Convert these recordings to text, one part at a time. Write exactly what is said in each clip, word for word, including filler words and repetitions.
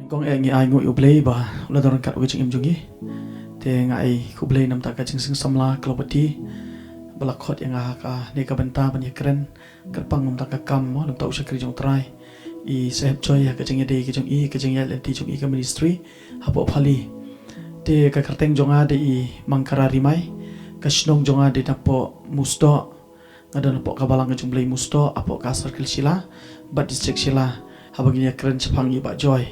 Kong eh ngi ai nguh ïa U Blei ba u la don ryngkat ha ka jingim jong ngi. Te nga ai khublei namar ka jingseng samla ka la pati ba la khot ïa nga ha kane ka bynta ban ïakren kyrpang namar ka kam mo namar u shakri jong U Trai. I Sahep Joy ha ka jingïadei ka jong i, ka jingïaid lynti jong i ka ministry hapoh Pali. Te ka kyrteng jong nga dei i Mangkara Rimai. Ka shnong jong nga dei napoh Musdoh. Nga don hapoh ka balang ka jong U Blei Musdoh, hapoh ka circle Shilla bad district Shilla. Haba ngin ïakren shaphang i Bah Joy,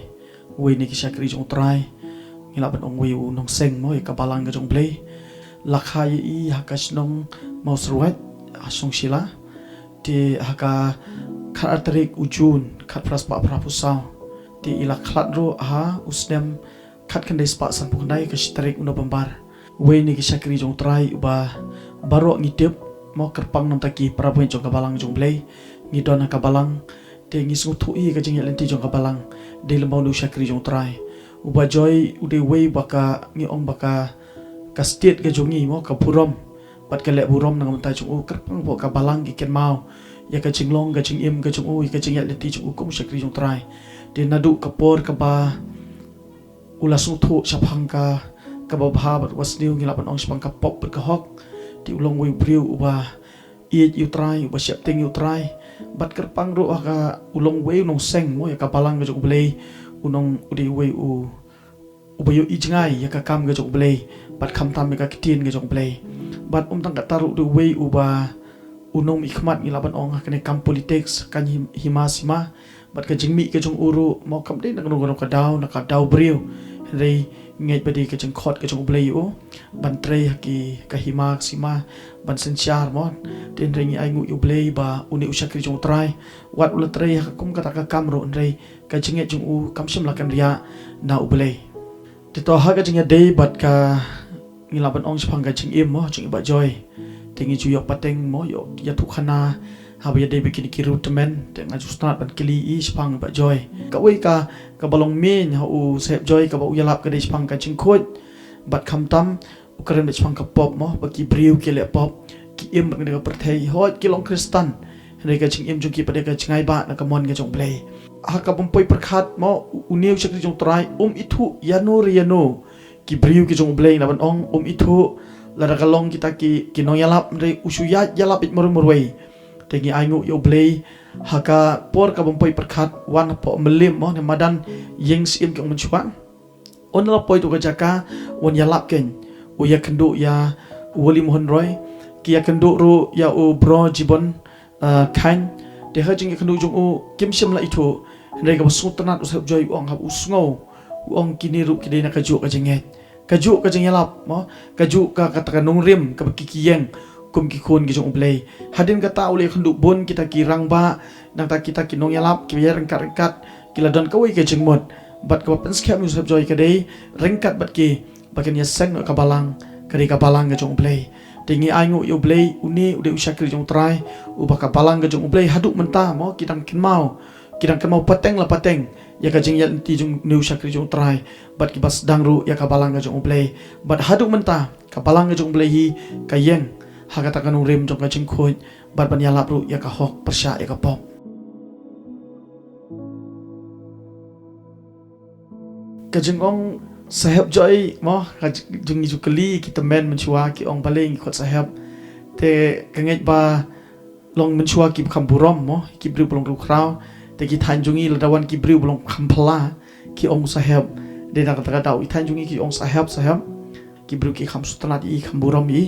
uwei na ki shakri jong U Trai, ngi lah ban ong uwei u nongseng mo ïa ka balang ka jong U Blei. La kha ïa i ha ka shnong Mawsyrwat, ha shnong Shilla. Te ha ka khatar tarik u June khatphra spah phraphew saw. Te i la khlad ruh ha u snem khatkhyndai spah sanphew khyndai, ka shi tarik u November. Uwei na ki shakri jong U Trai uba baroh ngi tip mo kyrpang namar ki para bangeit jong ka balang jong U Blei. Ngi don ha ka balang te ngi sngewthuh ïa ka jingïaid lynti jong ka balang. Dei lem bad u shakri jong U Trai. U Bah Joy u dei uwei ba ka ngi ong ba ka, ka state ka jong ngi mo ka burom bad ka leh burom na ka bynta jong u kyrpang ba ka balang ki kynmaw ïa ka jinglong ka jingim ka jong u, ïa ka jingïaid lynti jong u kum u shakri jong U Trai. Te naduh ka por kaba u la sngewthuh shaphang ka, kaba bha bad kaba sniew, ngi lah ban ong shaphang ka pop bad ka hok. Te u long uwei u briew uba ïeit ïa U Trai, uba sheptieng ïa U Trai. Bad kyrpang ruh ha ka u long uwei u nongseng mo ïa ka balang ka jong U Blei. U nong u dei uwei u uba ïohi jngai ïa ka kam ka jong U Blei bad khamtam ïa ka ktien ka jong U Blei. Bad um tang katta ruh u dei uwei uba u nongmihkhmat, ngi lah ban ong ha kane ka kam politics, ka him-, hima sima. Bad ka jingmih ka jong u ruh mo kam dei na kano kano ka daw, na ka daw briew. Hynrei ngeit ba dei ka jingkhot ka jong U Blei ïa u ban trei ha ki, ka hima ka sima, ban synshar mo. Te hynrei ngi ai nguh ïa U Blei ba une u shakri jong U Trai, wat u la trei ha ka kum kata ka kam ruh, hynrei ka jingngeit jong u kam shym la kynriah na U Blei. Te to ha ka jingïadei bad ka, ngi lah ban ong shaphang ka jingim mo jong i Bah Joy. Te ngi ju ïoh pateng mo, ïoh ïathuhkhana haba ïadei bad kine ki riew tymmen. Te nga ju sngewtynnat ban kylli i shaphang Bah Joy. Kawei ka, kaba long main ha u Sahep Joy kaba u ïalap ka dei shaphang ka jingkhuid bad khamtam u kren beit shaphang ka pop mo, ba ki briew ki leh pop, ki im bad kane ka pyrthei, hooid ki long Khristan, hynrei ka jingim jong ki pat dei ka jngai ba na ka mon ka jong U Blei. Ha kaba ym poi pyrkhat mo, u-, une u shakri jong U Trai um ithuh ïano re ïano ki briew ki jong U Blei, ngi lah ban ong um ithuh lada ka long kita ki, ki nongïalap, hynrei u shu ïaid ïalap beit marwei marwei. Te ngi ai nguh ïa U Blei ha ka por kaba ym poi pyrkhat, wan hapoh Mylliem mo, ne madan ïing Syiem ki ong mynshuwa. Un la poi tu ka jaka, un ïalap kein. U ïakynduh ïa u Willy Mohon Roy, ki ïakynduh ruh ïa u Bro Jibon, uh, Khain. Te ha jingïakynduh jong u kim shym la ithuh. Hynrei kaba sngewtynnat u Sahep Joy u ong haba u sngew, u ong kine ruh ki dei na kajuh ka jingngeit, kajuh ka jingïalap mo, kajuh ka, kata ka nongrim kaba ki, ki ïeng kum ki khun ki jong U Blei. Hadien kata u la ïakynduh bun kita ki rangbah, nangta kita ki nongïalap kiba ïaid ryngkat ryngkat, ki la don kawei ka jingmut. Bad kaba pynskhem ïa u Sahep Joy ka dei ryngkat bad ki ba kin ïaseng noh ïa ka balang, ka dei ka balang ka jong U Blei. Te ngi ai nguh ïa U Blei, une u dei u shakri jong U Trai uba ka balang ka jong U Blei haduh mynta mo ki dang kynmaw, ki dang kynmaw pateng la pateng ïa ka jingïaid lynti jong une u shakri jong U Trai, bad kiba sdang ruh ïa ka balang ka jong U Blei. Bad haduh mynta ka balang ka jong U Blei hi ka ïeng ha kata ka nongrim jong ka jingkhuid bad ban ïalap ruh ïa ka hok pyrshah ïa ka pop. Ka jingong Sahep Joy mo, ka jing-, jong ngi ju kylli ki tymmen mynshuwa ki ong balei ngi khot Sahep. Te ka ngeit ba long mynshuwa kiba kham burom mo, ki briew ba long riewkhraw. Te ki thaiñ jong ngi lada wan ki briew ba long kham phylla, ki ong Sahep. Dei na kata ka daw i thaiñ jong ngi ki ong Sahep, Sahep. Ki briew ki kham sngewtynnat ïa i, kham burom ïa i.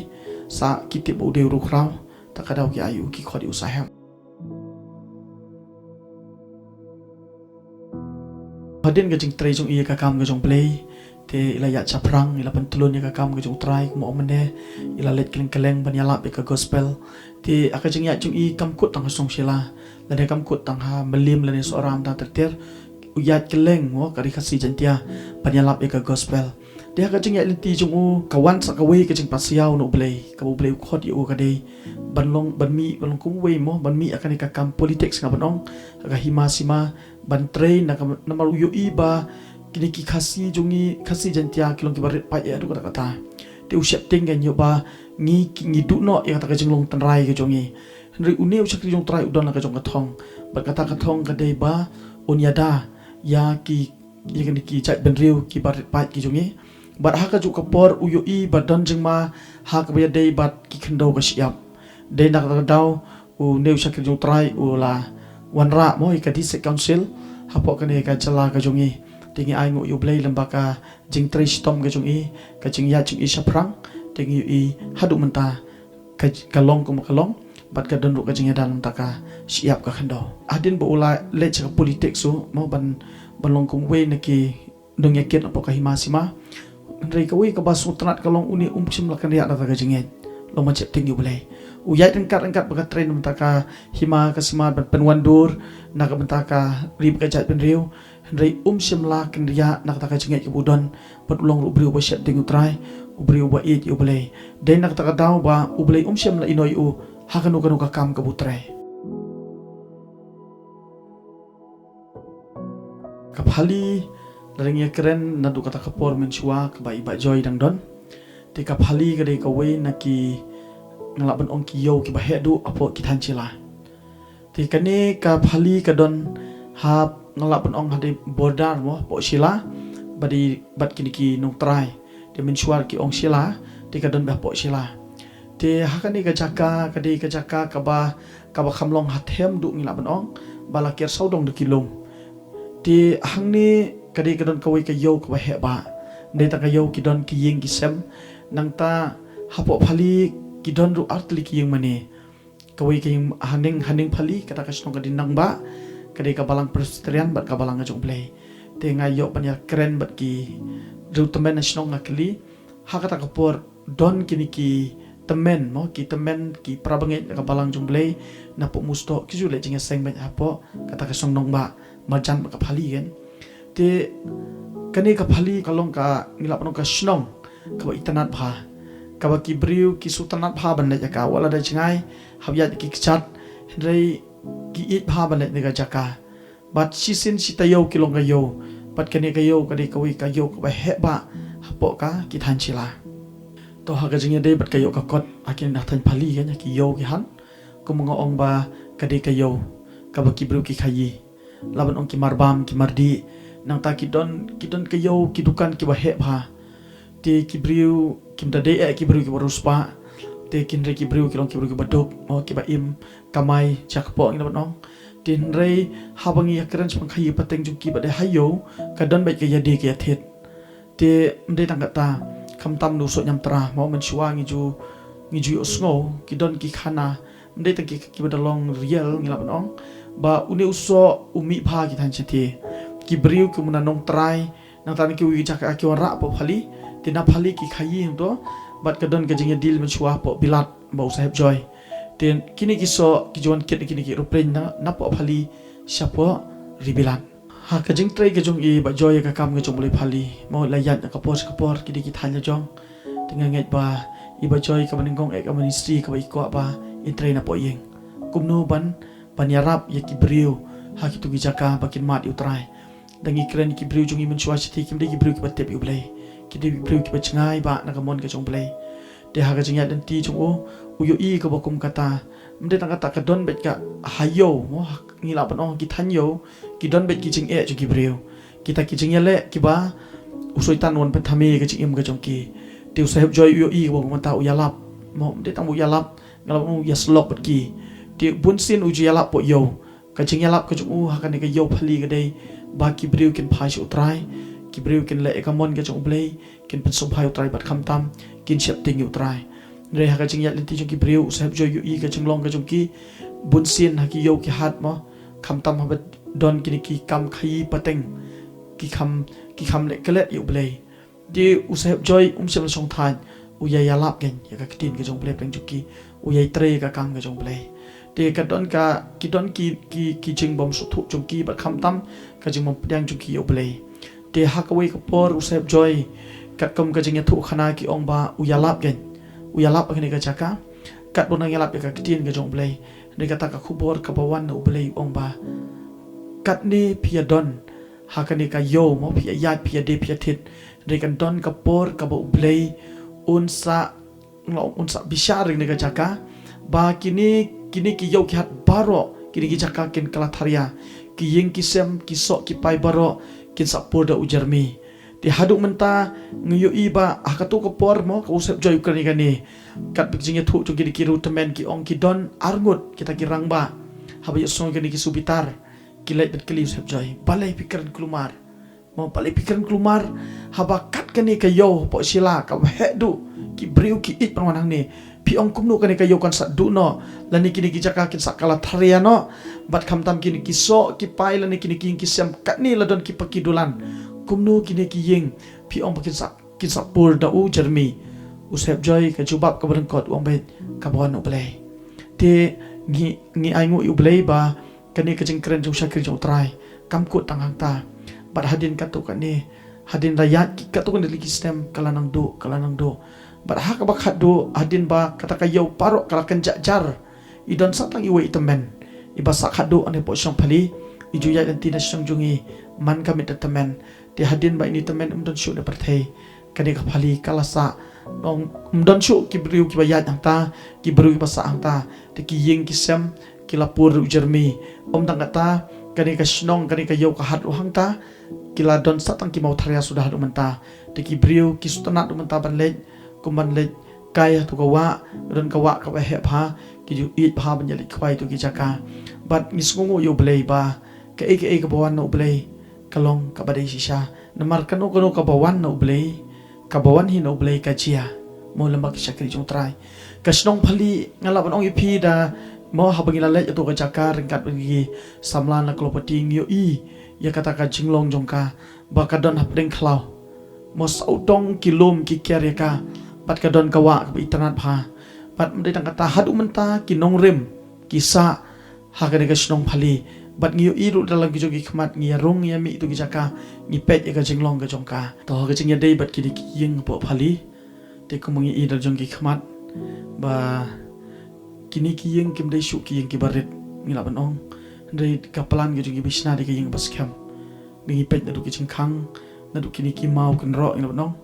Sa ki tip ba u dei u riewkhraw, ta ka daw ki ai u, ki khot ïa u Sahep. Hadien ka jingtrei jong i ïa ka kam ka jong U Blei, te i la ïaid shaphrang, i la pyntlun ïa ka kam ka jong U Trai, kumba ong mynne, i la leit kylleng kylleng ban ïalap ïa ka gospel. Te ha ka jingïaid jong i kam kut tang ha Songshila, lane kam kut tang ha Mylliem lane Sohra, tang ter ter, u ïaid kylleng mo ka Ri Khasi Jaiñtia ban ïalap ïa ka gospel. Te ha ka jingïaid lynti jong u ka wan sa kawei ka jingpasiaw na U Blei, kaba U Blei u khot ïa u ka dei ban long, ban mih, ban long kum uwei mo, ban mih ha kane ka kam politics nga ban ong, ha ka hima sima, ban trei na ka, namar u ïohi ba kine ki Khasi jong ngi, Khasi Jaiñtia ki long kiba rit paid eh haduh katta katta. Te u sheptieng kein ïoh ba ngi, ngi duh noh ïa kata ka jinglong tynrai ka jong ngi. Hynrei une u shakri jong U Trai u don la ka jong ka thong. Bad kata ka thong ka dei ba un ïada ïa ki ïa kine ki jaitbynriew kiba rit paid ki jong ngi. Bad ha kajuh ka por u ïohi ba don jingma ha kaba ïadei bad ki khyndew ka shyiap. Dei na kata ka daw une u shakri jong u Trai u la wanrah mo ïa ka District Council hapoh kane ka jylla ka jong ngi. Te ngi ai nguh ïa u Blei lem bad ka jingtrei shitom ka jong i, ka jingïaid jong i shaphrang, te ngi ïohi haduh mynta ka, ka long kum ka long, bad ka don ruh ka jingïada na ka bynta ka shyiap ka khyndew. Hadien ba u la leit sha ka politics u mo ban, ban long kum uwei na ki nongïakit hapoh ka hima sima. Hynrei kawei kaba sngewtynnat ka long une um shym la kynriah na kata ka jingngeit. Long ban sheptieng ïa u Blei. U ïaid ryngkat ryngkat bad ka trei na ka bynta ka hima ka sima ban pynwandur na ka bynta ka ri bad ka jaitbynriew. Hynrei um shym la kynriah na kata ka jingngeit kaba u don, bad u long ruh u briew uba sheptieng ïa u Trai, u briew uba ïeit ïa u Blei. Dei na kata ka daw ba u Blei um shym la ïehnoh ïa u ha kano kano ka kam kaba u trei. Ka Pahali, lada ngi ïakren naduh kata ka por mynshuwa kaba i Bah Joy dang don. Te ka Pahali ka dei kawei na ki, nga lah ban ong, ki ïew kiba heh duh hapoh ki thaiñ Shilla. Te kane ka Pahali ka don ha, nga lah ban ong, ha dei border mo hapoh Shilla bad i, bad kine ki nongtrai. Te mynshuwa ki ong Shilla, te ka don beit hapoh Shilla. Te ha kane ka jaka ka dei ka jaka kaba, kaba kham long ha them duh, ngi lah ban ong, ba la ker sawdong da ki lum. Te hangne ka dei ka don kawei ka ïew kaba heh bha. Dei tang ka ïew, ki don ki ïing ki sem. Nangta hapoh Pahali ki don ruh artylli ki ïing mane. Kawei ka ïing haneng, haneng Pahali, kata ka shnong ka dei Nangbah, ka dei ka balang Presbyterian bad ka balang ka jong u Blei. Te nga ïoh ban ïakren bad ki riew tymmen na shnong, nga kylli, ha kata ka por don kine ki tymmen mo, ki tymmen, ki parabangeit na ka balang jong u Blei na Pohmoostoh, ki ju leit jingïaseng beit hapoh kata ka shnong Nangbah marjan bad ka Pahali kan. Te kane ka Pahali ka long ka, ngi lah ban ong, ka shnong kaba itynnad bha, kaba ki briew ki sngewtynnad bha ban leit ïa ka, wat la da jngai hap ïaid ki kjat, hynrei ki ïeit bha ban leit na ka jaka. Bad shisien shi taïew ki long ka ïew. Bad kane ka ïew ka dei kawei ka ïew kaba heh bha hapoh ka, ki thaiñ Shilla. To ha ka jingïadei bad ka ïew ka kot, ha kine na thaiñ Pahali kan, ha ki ïew ki han, kum nga ong ba ka dei ka ïew kaba ki briew ki khaïi. Lah ban ong ki marbam, ki mardih. Nangta ki don, ki don ka ïew, ki dukan kiba heh bha. Te ki briew kim da dei eh ki briew kiba riewspah. Te hynrei ki briew ki long ki briew kiba duk, oh, kiba im kamai, sha kpoh, ngi lah ban ong. Te hynrei haba ngi ïakren shaphang khaïi pateng jong ki bad ha ïew, ka don beit ka ïadie ka ïathied. Te ym dei tang kata, khamtam na u soh ñiamtra mo, mynshuwa ngi ju, ngi ju ïohsngew, ki don ki khana, ym dei tang ki, kiba da long riel, ngi lah ban ong, ba une u soh u mih bha ki thaiñ shathie. Ki briew ki muna nongtrai, nangta na kiwei ki jaka ki wanrah hapoh Pahali, te na Pahali ki khaïi hangto, bad ka don ka jingïadil mynshuwa hapoh Bilat bad u Sahep Joy. Te kine ki soh ki ju wan kit na kine ki aeroplane na, napoh Pahali shapoh ri Bilat. Ha ka jingtrei ka jong i Bah Joy ïa ka kam ka jong u Blei Pahali, mo, la ïaid na ka por sha ka por, ki dei ki thaiñ la jong. Te nga ngeit ba i Bah Joy kaba nyngkong eh ka ministry kaba i kwah ba in trei napoh ïing. Kumno ban, ban ïarap ïa ki briew ha kito ki jaka ba kin mad ïa u Trai. Da ngi kren ïa ki briew jong ngi mynshuwa shathie kim dei ki briew kiba tip ïa u Blei. Ki dei ki briew kiba jngai bha na ka mon ka jong u Blei. Te ha ka jingïaid lynti jong u, u ïohi kaba kum kata. Ym dei tang kata, ka don beit ka ha ïew mo, ngi lah ban ong ki thaiñ ïew, ki don beit ki jingeh jong ki briew. Kita ki jingïaleh kiba u Soitan u wan pynthame ïa ka jingim ka jong ki. Te u Sahep Joy u ïohi kaba kum kata, u ïalap. Mo, ym dei tang ba u ïalap, nga lah ban ong u ïasyllok bad ki. Te bunsien u ju ïalap hapoh ïew. Ka jingïalap ka jong u ha kane ka ïew Pahali ka dei ba ki briew kin phai sha u Trai, ki briew kin leh ïa ka mon ka jong u Blei, kin pynsngewbha ïa u Trai bad khamtam kin sheptieng ïa u Trai. Hynrei ha ka jingïaid lynti jong ki briew, u Sahep Joy u ïohi ka jinglong ka jong ki, bunsien ha ki ïew ki hat mo, khamtam haba don kine ki kam khaïi pateng, ki kham, ki kham leh klet ïa u Blei. Te u Sahep Joy um shym la shongthait, u ïa ïalap kein ïa ka ktien ka jong u Blei pdeng jong ki, u ïa trei ïa ka kam ka jong u Blei. Te ka don ka, ki don ki, ki, ki jingbym sngewthuh jong ki bad khamtam ka jingbym pdiang jong ki ïa u Blei. Te ha kawei ka por u Sahep Joy, katkum ka jingïathuhkhana ki ong ba u ïalap kein, u ïalap ha kane ka jaka, katba u nang ïalap ïa ka ktien ka jong u Blei. Hynrei kata ka khubor kaba wan na u Blei u ong ba, katne phi ïa don ha kane ka ïew mo, phi ïa ïaid, phi ïa die, phi ïa thied, hynrei kan don ka por kaba u Blei un sa, un sa bishar ïa kane ka jaka, ba kine, kine ki ïew ki hat baroh, kine ki jaka kin kylla tharia, ki ïing ki sem, ki soh ki pai baroh kin sa pur da u Jeremi. Te haduh mynta ngi ïohi ba ha kato ka por mo ka u Sepjoy u kren ïa kane. Katba ki jingïathuh jong kine ki riew tymmen ki ong ki don arngut kita ki rangbah. Haba ïohsngew kine ki subitar ki leit bad kylli u Sepjoy, balei phi kren kulmar? Mo balei phi kren kulmar? Haba kat kane ka ïew hapoh Shila kaba heh duh, ki briew ki ïeit ban wan hangne. Phi ong kumno kane ka ïew kan sa duh noh, lane kine ki jaka kin sa kylla tharia noh? Bad khamtam kine ki soh ki pai lane kine ki ïing ki sem katne la don ki paki dulan. Kumno kine ki ïing phi ong ba kin sa, kin sa pur da u Jeremi? U Sepjoy ka jubab kaba lyngkot u ong beit, kaba wan na u Blei. Te ngi, ngi ainguh ïa u Blei ba kane ka jingkren jong u shakri jong u Trai kam kut tang hangta. Bad hadien katto katne, hadien la ïaid ki katto katne tylli ki snem, ka la nang duh, ka la nang duh. Bad ha kaba khatduh, hadien ba kata ka ïew baroh ka la kynjah jar, i don sa tang iwei i tymmen iba sah khatduh hangne hapoh shnong Pali. I ju ïaid lynti na shnong jong ngi, man ka miet da tymmen. Te hadien ba ine i tymmen um don shuh na pyrthei, kane ka Pali ka la sah. Nong, um don shuh ki briew kiba ïaid hangta, ki briew kiba sah hangta. Te ki ïing ki sem ki la pur da u Jeremi. Ym tang kata, kane ka shnong, kane ka ïew ka hat ruh hangta, ki la don sa tang ki mawtharia suda haduh mynta. Te ki briew ki sngewtynnat ruh mynta ban leit, kum ban leit kai ha tu ka wah, don ka wah kaba heh bha, ki ju ïeit bha ban ïaleit khwai tu ki jaka. Bad ngi sngewnguh ïa u Blei ba kaei kaei kaba wan na u Blei ka long kaba dei shisha. Namar kano kano kaba wan na u Blei, kaba wan hi na u Blei ka jia. Mo lem bad ki shakri jong u Trai. Ka shnong Pali, nga lah ban ong ïa phi da, mo haba ngi la leit ha tu ka jaka ryngkat bad ki samla na Klopati ngi ïohi ïa kata ka jinglong jong ka, ba ka don hapdeng khlaw. Mo sawdong ki lum ki ker ïa ka, bad ka don ka wah kaba itynnat bha. Bad ym dei tang kata, haduh mynta ki nongrim ki sah ha kane ka shnong Pali. Bad ngi ïohi ruh da la ki jong ki khmat, ngi ïarung ïa mih tu ki jaka, ngi peit ïa ka jinglong ka jong ka. To ha ka jingïadei bad kine ki ïing hapoh Pali, te kumba ngi i da la jong ki khmat ba kine ki ïing kim dei shuh ki ïing kiba rit, ngi lah ban ong. Hynrei ka plan ka jong ki bishna dei ka ïing ba skhem. Ngi peit naduh ki jingkhang, naduh kine ki maw kynroh, ngi lah ban ong.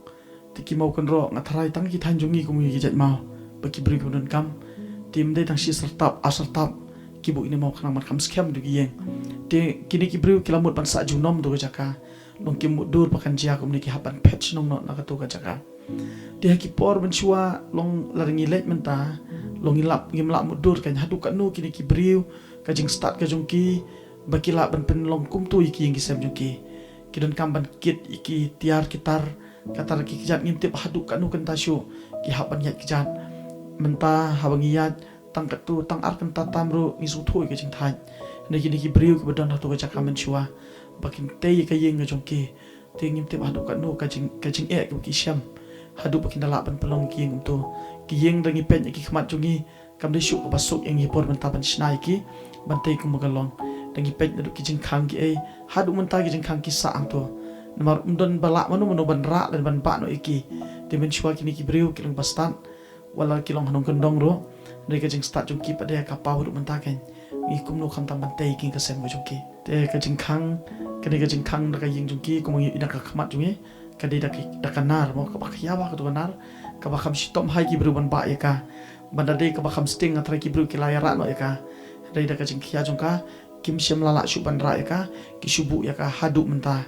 Te ki maw kynroh nga tharai tang ki thaiñ jong ngi kum ki jait maw ba ki briew kiba donkam. Te ym dei tang shi syrtap, ar syrtap ki buh ine maw khnang ban kham skhem tu ki ïing. Te kine ki briew ki la mut ban sah junom tu ka jaka. Long kim mutdur ba kan jia kumne, ki hap ban phet shnong noh na katu ka jaka. Te ha ki por mynshuwa long lada ngi leit mynta, long ngi lap, ngim lah mutdur kan haduh katno kine ki briew, ka jingstad ka jong ki, ba ki lah ban pynlong kumtu ïa ki ïing ki sem jong ki. Ki donkam ban kit ïa ki tiar ki tar, ka tar ki kjat, ngim tip haduh katno kynta shuh ki hap ban ïaid kjat. Mynta haba ngi ïaid tang katu, tang ar kynta tam ruh ngi sngewthuh ïa ka jingthait. Hynrei kine ki briew kiba don ha tu ka jaka mynshuwa, ba kin tei ïa ka ïing ka jong ki. Te ngim tip haduh katno ka jing, ka jingeh kaba ki shem haduh ba kin da lah ban pynlong ïa ki ïing kumtu. Ki ïing da ngi peit ïa ki khmat jong ngi, kam dei shuh kaba suk ïa ngi por mynta ban shna ïa ki, ban tei kumba ka long. Da ngi peit naduh ki jingkhang ki ei, haduh mynta ki jingkhang ki sah hangto. Namar ym don ba lah mano mano ban rah lane ban bah noh ïa ki. Te mynshuwa kine ki briew ki long ba stad, wat la ki long ha nongkyndong ruh, hynrei ka jingstad jong ki pat de ka paw haduh mynta kan. Ngi kumno khamtam ban tei ïa ki ïing ka sem ka jong ki. Te ka jingkhang, kane ka jingkhang da ka ïing jong ki, kumba ngi i da ka khmat jong ngi, ka dei da ki, da ka nar mo, kaba khia bha katu ka nar, kaba kham shitom ha ïa ki briew ban bah ïa ka. Ban da dei kaba kham sting nga tharai ki briew ki la ïa rah noh ïa ka. Hynrei da ka jingkhia jong ka, kim shym la lah shuh ban rah ïa ka, ki shu buh ïa ka haduh mynta.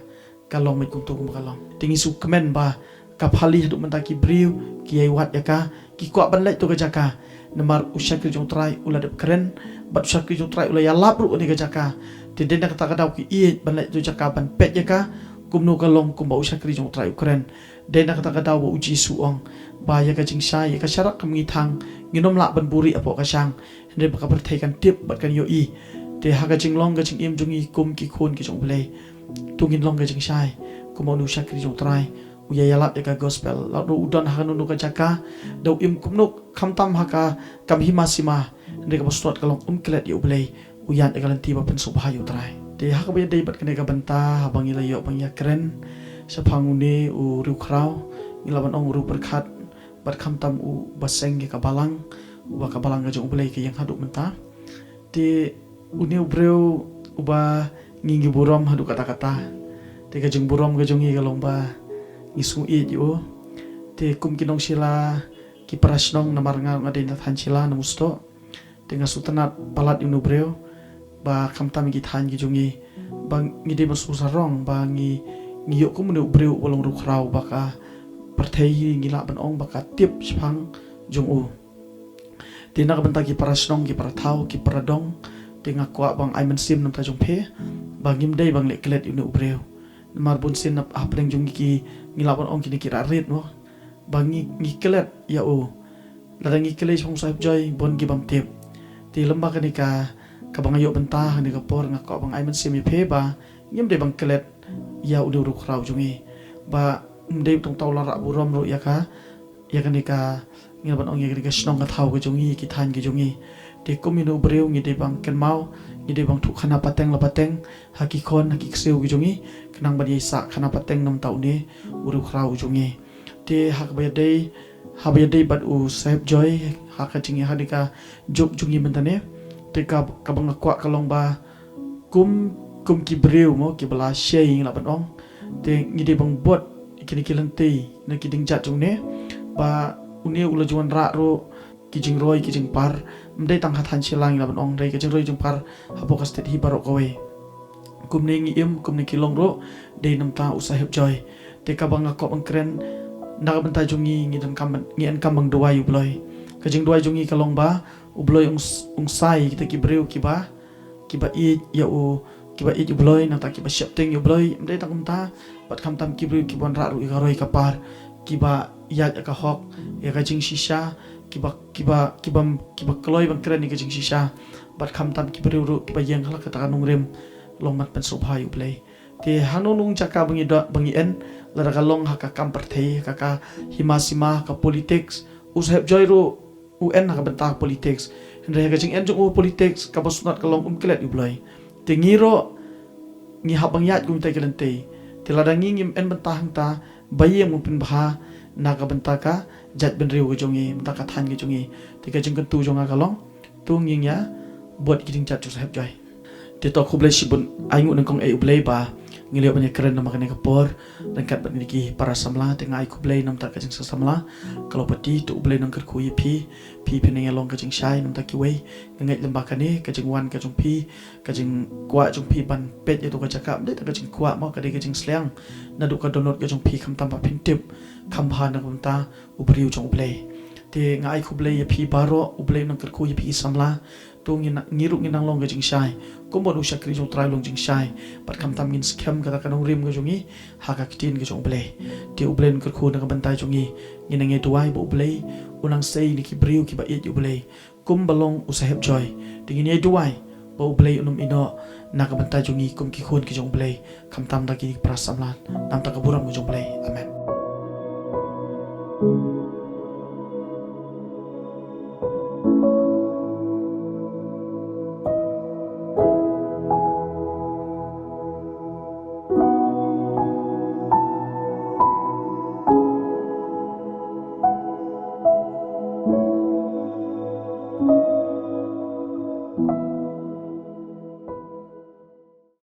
Ka long beit kumtu kumba ka long. Te ngi sngewkmen ba ka Pali haduh mynta ki briew ki ïai wad ïa ka, ki kwah ban leit tu ka jaka. Namar u shakri jong u Trai u la dep kren, bad u shakri jong u Trai u la ïalap ruh ïa kane ka jaka. Te dei na kata ka daw ki ïeit ban leit tu jaka ban peit ïa ka, kumno ka long kumba u shakri jong u Trai u kren. Dei na kata ka daw ba u Jisu u ong ba ïa ka jingshai, ïa ka sharak kam ngi thang, ngin ym lah ban buhrieh hapoh ka shang. Hynrei ba ka pyrthei kan tip bad kan ïohi. Te ha ka jinglong ka jingim jong ngi kum ki khun ki jong u Blei, to ngin long ka jingshai kumba une u shakri jong u Trai u ïa ïalap ïa ka gospel. La u don ha kano kano ka jaka, da u im kumno, khamtam ha ka kam hima sima, hynrei kaba sngewtynnat ka long um klet ïa u Blei, u ïaid ïa ka lynti ba pynsngewbha ïa u Trai. Te ha kaba ïadei bad kane ka bynta, haba ngi la ïoh ba ngi ïa kren shaphang une u riewkhraw, ngi lah ban ong u riewpyrkhat, bad khamtam uba seng ïa ka balang, uba ka balang ka jong u Blei ka ïeng haduh mynta. Te une u briew uba ngi, ngi burom haduh katta katta. Te ka jingburom ka jong ngi ka long ba ngi sngewieit ïa u. Te kum ki nong Shila, ki para shnong, namar nga, nga dei na thaiñ Shila na Mawstawh. Te nga sngewtynnat palat ïa une u briew. ba khamtam ki thaiñ ki jong ngi, ba ngi dei ban sngewsarong ba ngi, ngi ïoh kum une u briew uba long riewkhraw, ba ka pyrthei hi ngi lah ban ong ba ka tip shaphang jong u. Te na ka bynta ki para shnong, ki para thaw, ki para dong, te nga kwah ban ai mynsiem na ka bynta jong phi, ba ngim dei ban leh klet ïa une u briew. Namar bunsien hapdeng jong ngi ki, ngi lah ban ong kine ki rah rit mo, ba ngi, ngi klet ïa u. Lada ngi klet shaphang u Sahep Joy, bun ki bym tip. Te lem bad kane ka, kaba nga ïoh bynta ha kane ka por, nga kwah ban ai mynsiem ïa phi ba ngim dei ban klet ïa une u riewkhraw jong ngi. Ba ym dei tang thaw la rah burom ruh ïa ka, ïa kane ka, ngi lah ban ong ïa kane ka shnong ka thaw ka jong ngi, ki thaiñ ki jong ngi. Te kum une u briew ngi dei ban kynmaw, ngi dei ban thuh khana pateng la pateng ha ki khon, ha ki ksiew ki jong ngi, khnang ban ïai sah khana pateng na ka bynta une u riewkhraw jong ngi. Te ha kaba ïadei, haba ïadei bad u Sahep Joy, ha ka jingïa, ha kane ka juk jong ngi mynta ne, te ka, kaba nga kwah ka long ba kum, kum ki briew mo, kiba la shei, ngi lah ban ong, te ngi dei ban bud ïa kine ki lynti na ki dienjat jong une, ba une u la ju wanrah ruh ki jingroi ki jingpar, ym dei tang ha thaiñ Shillong, ngi lah ban ong, hynrei ka jingroi jingpar hapoh ka state hi baroh kawei. Kumne ngi im, kumne ki long ruh, dei na ka bynta u Sahep Joy. Te kaba nga kwah ban kren, na ka bynta jong ngi, ngi donkam ban, ngi donkam ban duwai ïa u Blei. Ka jingduwai jong ngi ka long ba u Blei un s-, un sai ïa kita ki briew kiba, kiba ïeit ïa u, kiba ïeit u Blei, nangta kiba sheptieng ïa u Blei, ym dei tang kumta, bad khamtam ki briew kiba wanrah ruh ïa ka roi ka par, kiba ïaid ïa ka hok, ïa ka jingshisha, kiba, kiba, kiba, kiba kloi ban kren ïa ka jingshisha, bad khamtam ki briew ruh kiba ïeng ha la kata ka nongrim, long ban pynsngewbha ïa u Blei. Te hangno hangno jaka ba ngi doh, ba ngi en, lada ka long ha ka kam pyrthei, ha ka, ka hima sima, ha ka politics, u Sahep Joy ruh u en ha ka bynta politics. Hynrei ha ka jingem jong u politics, kaba sngewtynnat ka long um klet ïa u Blei. Te ngi ruh, ngi hap ban ïaid kum kita ki lynti. Te lada ngi ngim en bynta hangta, ba ïa ngin pynbha na ka bynta ka jaitbynriew ka jong ngi, bynta ka thaiñ ka jong ngi. Te ka jingkyntu jong nga ka long, to ngin ïa bud ki dienjat jong u Sahep Joy. Te to khublei shibun, ai nguh nyngkong ïa u Blei ba ngi la ïoh ban ïakren ha kane ka por ryngkat bad kine ki para samla. Te nga ai khublei namar ka jingshah samla. Ka long pat te, to u Blei un kyrkhu ïa phi, phi phin ïa long ka jingshai namar kiwei. Nga ngeit lem bad kane ka jingwan ka jong phi, ka jingkwah jong phi ban peit ïa katu ka jaka, ym dei tang ka jingkwah mo, ka dei ka jingsliang naduh ka dohnud ka jong phi, khamtam ba phin tip kham bha na ka bynta u briew jong u Blei. Te nga ai khublei ïa phi baroh, u Blei un kyrkhu ïa phi ki samla. To ngin, ngi ruh ngin nang long ka jingshai, kumba u shakri jong u Trai u long jingshai, bad khamtam ngin skhem kata ka nongrim ka jong ngi ha ka ktien ka jong u Blei. Te u Blei un kyrkhu na ka bynta jong ngi. Ngin nang ïa duwai ba u Blei un nang sei ïa ki briew kiba ïeit ïa u Blei, kumba long u Sahep Joy. Te ngin ïa duwai ba u Blei un ym ïehnoh na ka bynta jong ngi kum ki khun ki jong u Blei, khamtam da ki para samla, namar ka burom ka jong u Blei. Amen.